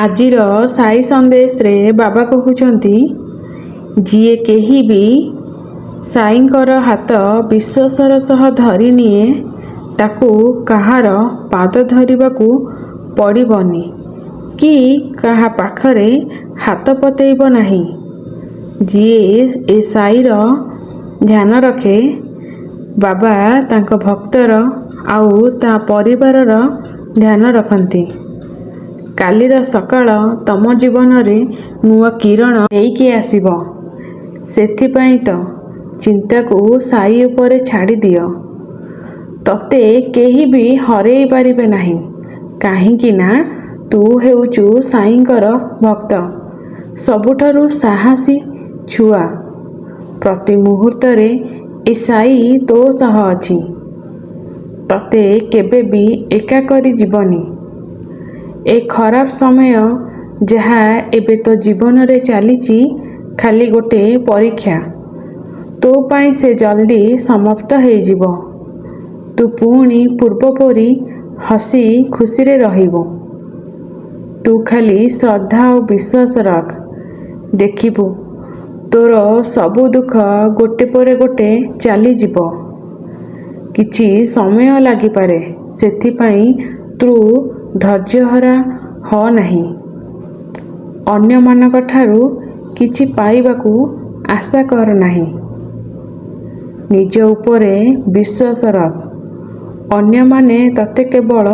ଆଜିର ସାଇ ସନ୍ଦେଶରେ ବାବା କହୁଛନ୍ତି, ଯିଏ କେହି ବି ସାଇଙ୍କର ହାତ ବିଶ୍ୱାସର ସହ ଧରିନିଏ, ତାକୁ କାହାର ପାଦ ଧରିବାକୁ ପଡ଼ିବନି କି କାହା ପାଖରେ ହାତ ପତେଇବ ନାହିଁ। ଯିଏ ଏ ସାଇର ଧ୍ୟାନ ରଖେ, ବାବା ତାଙ୍କ ଭକ୍ତର ଆଉ ତା ପରିବାରର ଧ୍ୟାନ ରଖନ୍ତି। କାଲିର ସକାଳ ତମ ଜୀବନରେ ନୂଆ କିରଣ ନେଇକି ଆସିବ। ସେଥିପାଇଁ ତ ଚିନ୍ତାକୁ ସାଇ ଉପରେ ଛାଡ଼ିଦିଅ। ତତେ କେହି ବି ହରେଇ ପାରିବେ ନାହିଁ, କାହିଁକି ନା ତୁ ହେଉଛୁ ସାଇଙ୍କର ଭକ୍ତ, ସବୁଠାରୁ ସାହସୀ ଛୁଆ। ପ୍ରତି ମୁହୂର୍ତ୍ତରେ ଏ ସାଇ ତୋ ସହ ଅଛି। ତତେ କେବେ ବି ଏକା କରି ଯିବନି। ଏ ଖରାପ ସମୟ ଯାହା ଏବେ ତୋ ଜୀବନରେ ଚାଲିଛି, ଖାଲି ଗୋଟେ ପରୀକ୍ଷା ତୋ ପାଇଁ। ସେ ଜଲ୍ଦି ସମାପ୍ତ ହେଇଯିବ। ତୁ ପୁଣି ପୂର୍ବ ପରି ହସି ଖୁସିରେ ରହିବୁ। ତୁ ଖାଲି ଶ୍ରଦ୍ଧା ଆଉ ବିଶ୍ୱାସ ରଖ। ଦେଖିବୁ, ତୋର ସବୁ ଦୁଃଖ ଗୋଟେ ପରେ ଗୋଟେ ଚାଲିଯିବ। କିଛି ସମୟ ଲାଗିପାରେ, ସେଥିପାଇଁ ତୁ ଧୈର୍ଯ୍ୟହରା ହ ନାହିଁ। ଅନ୍ୟମାନଙ୍କ ଠାରୁ କିଛି ପାଇବାକୁ ଆଶା କର ନାହିଁ। ନିଜ ଉପରେ ବିଶ୍ୱାସ ରଖ। ଅନ୍ୟମାନେ ତତେ କେବଳ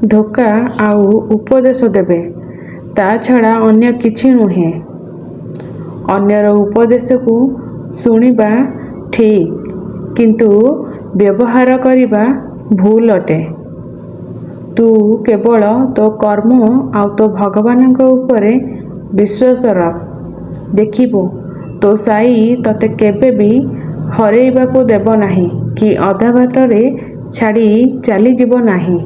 ଧୋକା ଆଉ ଉପଦେଶ ଦେବେ, ତା ଛଡ଼ା ଅନ୍ୟ କିଛି ନୁହେଁ। ଅନ୍ୟର ଉପଦେଶକୁ ଶୁଣିବା ଠିକ୍, କିନ୍ତୁ ବ୍ୟବହାର କରିବା ଭୁଲ ଅଟେ। ତୁ କେବଳ ତୋ କର୍ମ ଆଉ ତୋ ଭଗବାନଙ୍କ ଉପରେ ବିଶ୍ୱାସ ରଖ। ଦେଖିବୁ, ତୋ ସାଇ ତତେ କେବେ ବି ହରେଇବାକୁ ଦେବ ନାହିଁ କି ଅଧା ବାଟରେ ଛାଡ଼ି ଚାଲିଯିବ ନାହିଁ।